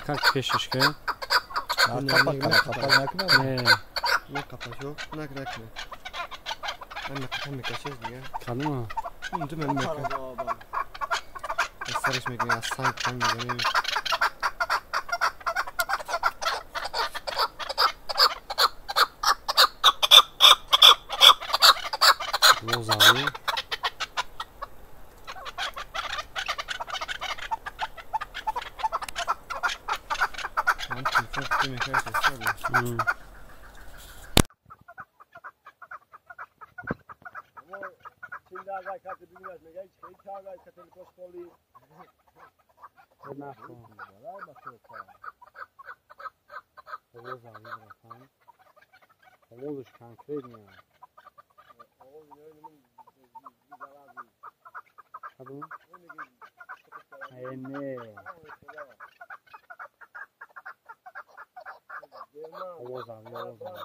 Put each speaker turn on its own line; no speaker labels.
Чанд пешиш ки?
Не қапашо, нак накне. Ам қапа мекашеш дига.
Кадома?
Инҷо ман мека. Аз сараш мегирем, аз санг кам мезанем.
Лозави.
Ман телефон хути мекашеш, саби.
Овозаш конкретно. Кадом? Не. Овозам, овозам.